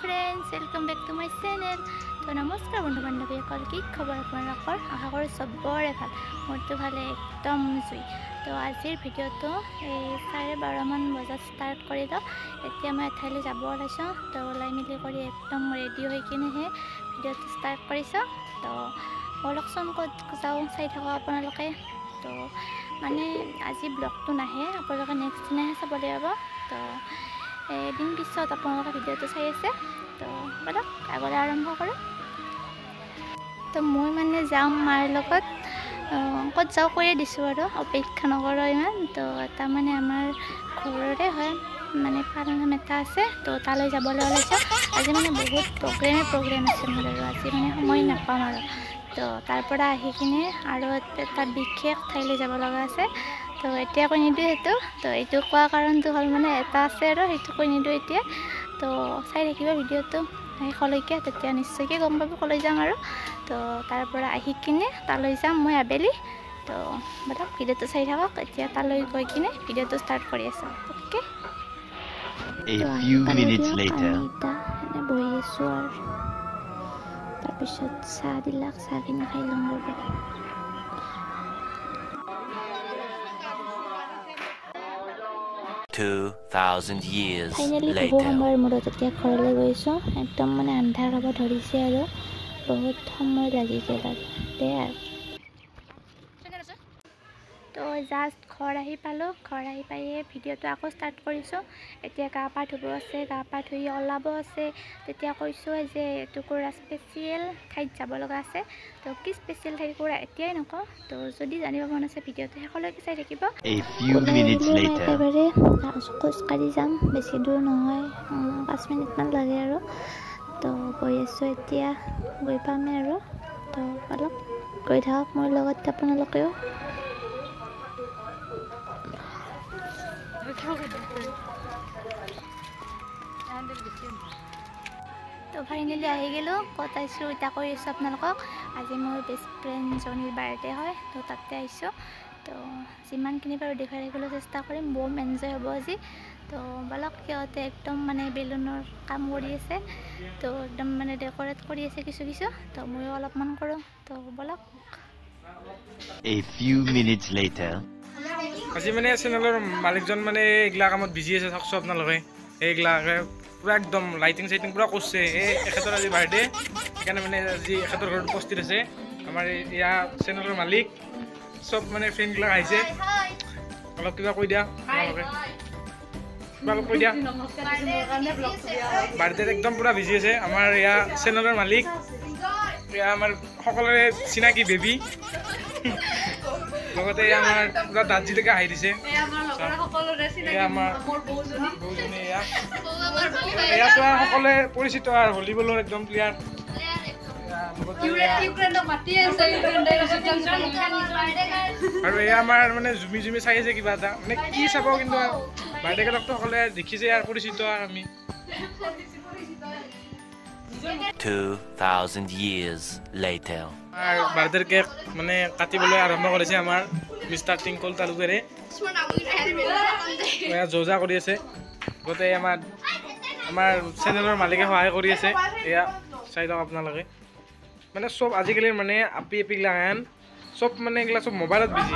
Friends, welcome back to my channel. তো নমস্কাৰ বন্ধু বান্ধৱীসকল, কি খবৰ আপোনালোকৰ? আশা কৰোঁ চবৰে ভাল, মোৰতো ভালে একদম জুই। তো আজিৰ ভিডিঅ'টো এই 12:30মান বজাত ষ্টাৰ্ট কৰিলোঁ। এতিয়া মই এঠাইলৈ যাব ওলাইছোঁ। তো ওলাই মেলি কৰি একদম ৰেডি হৈ কিনেহে ভিডিঅ'টো ষ্টাৰ্ট কৰিছোঁ। তো ব'লকচোন ক'ত যাওঁ চাই থাকক আপোনালোকে। তো মানে আজি ব্লগটো নাহে, আপোনালোকে নেক্সট দিনাহে চাবলৈ পাব। তো এদিন পিছত আপোনালোকে ভিডিঅ'টো চাই আছে। তো ব'লক আগলৈ আৰম্ভ কৰোঁ। তো মই মানে যাম মাৰ লগত, ক'ত যাওঁ কৈয়ে দিছোঁ আৰু, অপেক্ষা নকৰোঁ ইমান। তো তাৰমানে আমাৰ ঘৰৰে হয়, মানে পালনাম এটা আছে, তো তালৈ যাবলৈ ওলাইছোঁ। আজি মানে বহুত প্ৰগ্ৰেম আছে মোৰ আৰু আজি মানে সময় নাপাম আৰু। তো তাৰপৰা আহি কিনে আৰু এটা বিশেষ ঠাইলৈ যাব লগা আছে। তো এতিয়া কৈ নিদিওঁ সেইটো। তো এইটো কোৱা কাৰণটো হ'ল মানে এটা আছে আৰু সেইটো কৈ নিদিওঁ এতিয়া। তো চাই থাকিব ভিডিঅ'টো শেষলৈকে, তেতিয়া নিশ্চয়কৈ গম পাব ক'লৈ যাম আৰু। তো তাৰপৰা আহি কিনে তালৈ যাম মই আবেলি। তো ব'লক ভিডিঅ'টো চাই থাকক। এতিয়া তালৈ গৈ কিনে ভিডিঅ'টো ষ্টাৰ্ট কৰি আছোঁ। অ'কে, এনে বহি আছোঁ আৰু। তাৰপিছত চাহ দিলাক, চাহখিনি খাই ল'ম ৰ'ব। ফাইনেলি বহু সময়ৰ মূৰত এতিয়া ঘৰলৈ গৈছোঁ। একদম মানে আন্ধাৰ হ'ব ধৰিছে আৰু বহুত সময় লাগি গ'ল আৰু দে আৰু। তো জাষ্ট ঘৰ আহি পালোঁ। ঘৰ আহি পায়ে ভিডিঅ'টো আকৌ ষ্টাৰ্ট কৰিছোঁ। এতিয়া গা পা ধুব আছে, গা পা ধুই ওলাব আছে। তেতিয়া কৈছোঁ যে এটুকুৰা স্পেচিয়েল ঠাইত যাব লগা আছে। তো কি স্পেচিয়েল ঠাই টুকুৰা এতিয়াই নকওঁ। তো যদি জানিব মন আছে ভিডিঅ'টো শেষলৈকে চাই থাকিব। একেবাৰে খোজকাঢ়ি যাম, বেছি দূৰ নহয়, 5 মিনিটমান লাগে আৰু। তো গৈ আছোঁ এতিয়া, গৈ পামেই আৰু। তো অলপ গৈ থাকক মোৰ লগত আপোনালোকেও। তো ফাইনেলি আহি গ'লোঁ। ক'ত আহিছোঁ এতিয়া কৈ আছোঁ আপোনালোকক। আজি মোৰ বেষ্ট ফ্ৰেণ্ডজনীৰ বাৰ্থডে হয়, তো তাতে আহিছোঁ। তো যিমানখিনি পাৰোঁ দেখুৱাই থাকিবলৈ চেষ্টা কৰিম। বম এনজয় হ'ব আজি। তো ব'লক, সিহঁতে একদম মানে বেলুনৰ কাম কৰি আছে। তো একদম মানে ডেক'ৰেট কৰি আছে কিছু কিছু। তো ময়ো অলপমান কৰোঁ। তো ব'লক। A few minutes later. আজি মানে চেনেলৰ মালিকজন মানে এইগিলা কামত বিজি আছে, থাকছোঁ আপোনালোকে। এইগিলাকে পূৰা একদম লাইটিং চাইটিং পূৰা কৰিছে। এই এখেতৰ আজি বাৰ্থডে, সেইকাৰণে মানে আজি এখেতৰ ঘৰত উপস্থিত আছে আমাৰ এয়া চেনেলৰ মালিক। চব মানে ফ্ৰেণ্ডবিলাক আহিছে। অলপ কিবা কৈ দিয়া আপোনালোকে, কিবা অলপ কৈ দিয়া। বাৰ্থডেত একদম পূৰা বিজি আছে আমাৰ এয়া চেনেলৰ মালিক, এয়া আমাৰ সকলোৰে চিনাকি বেবী। লগতে আমাৰ পুৰা দাৰ্জিলিঙে আহি দিছে। এয়া সকলোৱে পৰিচিত আৰু ভলীবলৰ একদম প্লেয়াৰ। আৰু এয়া আমাৰ মানে জুমি জুমি চাই আছে কিবা এটা, মানে কি চাব, কিন্তু বাৰ্থডে কেইটাকতো সকলোৱে দেখিছে আৰু পৰিচিত আৰু আমি। 2000 years later. বাৰ্থডেৰ কেক মানে কাটিবলৈ আৰম্ভ কৰিছে আমাৰ মিষ্টাৰ টিংকল তালুকদাৰে। যো-জা কৰি আছে। গোটেই আমাৰ আমাৰ চেনেলৰ মালিকে সহায় কৰি আছে। এয়া চাই লওক আপোনালোকে। মানে চব আজিকালি মানে আপি এপিগিলা হেন চব মানে এইগিলা চব মোবাইলত busy.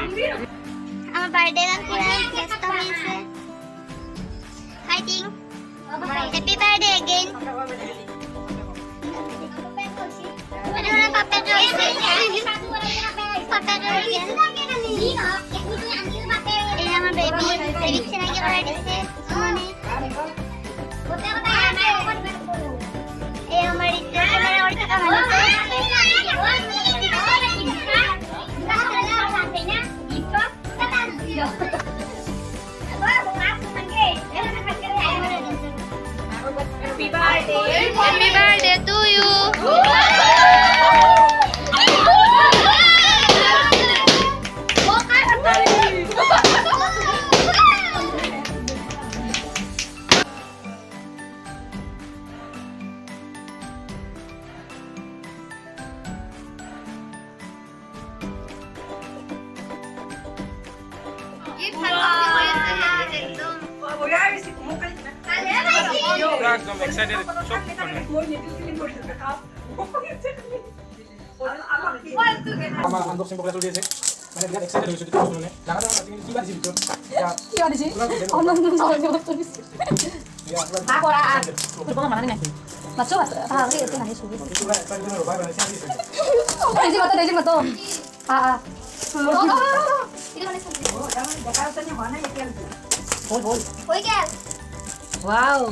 Happy birthday to you. পুৰা একদম এক্সাইটেড চব মানুহ। আমাৰ আনবক্সিং প্ৰক্ৰিয়া চলি আছে, মানে বিৰাট এক্সাইটেড হৈছোঁ এইটো বস্তু। মানে ডাঙৰ ডাঙৰ আছে, কিন্তু কিবা দিছে ভিতৰত। কিবা দিছে? 맞죠? 맞죠? 아, 우리 이렇게 많이 주고 있어. 되지 마또 되지 마또. 아, 아. 볼, 볼. 와우.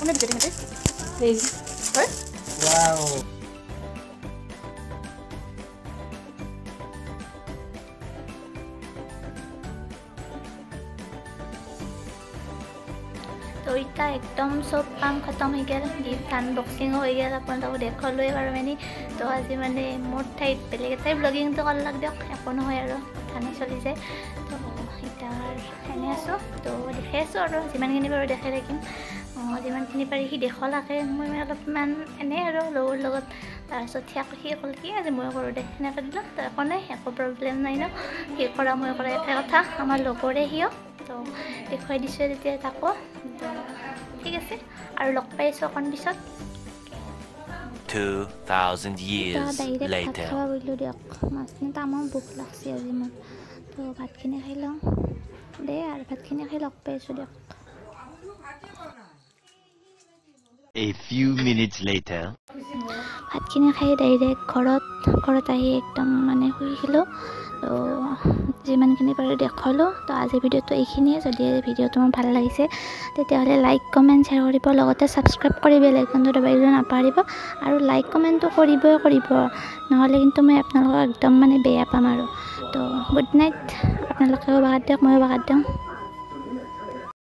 오늘 비벼 되는데? 네. 와우. তো এতিয়া একদম চব কাম খতম হৈ গ'ল, গিফ্ট আনবক্সিঙো হৈ গ'ল, আপোনালোকক দেখুৱালোৱে বাৰু। মানে তো আজি মানে মোৰ ঠাইত বেলেগ এটাই ব্লগিংটো কৰলাক দিয়ক, একো নহয় আৰু, কথা নাই, চলি যায়। তো এতিয়া এনেই আছোঁ, তো দেখাই আছোঁ আৰু যিমানখিনি পাৰোঁ দেখাই থাকিম। যিমানখিনি পাৰি সি দেখুৱালাকে, মই মানে অলপমান এনেই আৰু লগৰ লগত। তাৰপিছত সি ক'ল কি আজি মই কৰোঁ দে, সেনেকৈ দিলোঁ। তো একো নাই, একো প্ৰব্লেম নাই ন, সি কৰা মই কৰা একে কথা, আমাৰ লগৰে সিও। তো দেখুৱাই দিছোঁ তেতিয়া তাকো। তো ঠিক আছে, আৰু লগ পাই আছোঁ অকণ পিছত। 2000 years direct ভাত later. খাব বহিলোঁ দিয়ক। মাছখিনি তামাম ভোক লাগছে আজি মোৰ, তো ভাতখিনি খাই লওঁ দেই, আৰু ভাতখিনি খাই লগ পাই আছোঁ দিয়ক। A few minutes later. ভাতখিনি খাই ডাইৰেক্ট ঘৰত আহি একদম মানে শুই গ'লোঁ। তো যিমানখিনি পাৰোঁ দেখুৱালোঁ। তো আজিৰ ভিডিঅ'টো এইখিনিয়ে। যদি ভিডিঅ'টো মোৰ ভাল লাগিছে, তেতিয়াহ'লে লাইক, কমেণ্ট, শ্বেয়াৰ কৰিব, লগতে ছাবস্ক্ৰাইব কৰি বেল আইকনটো দবাই দিব নাপাহৰিব। আৰু লাইক কমেণ্টটো কৰিবই কৰিব, নহ'লে কিন্তু মই আপোনালোকক একদম মানে বেয়া পাম আৰু। তো গুড নাইট, আপোনালোকেও বাগাত দিয়ক, ময়ো বাগাত দিওঁ।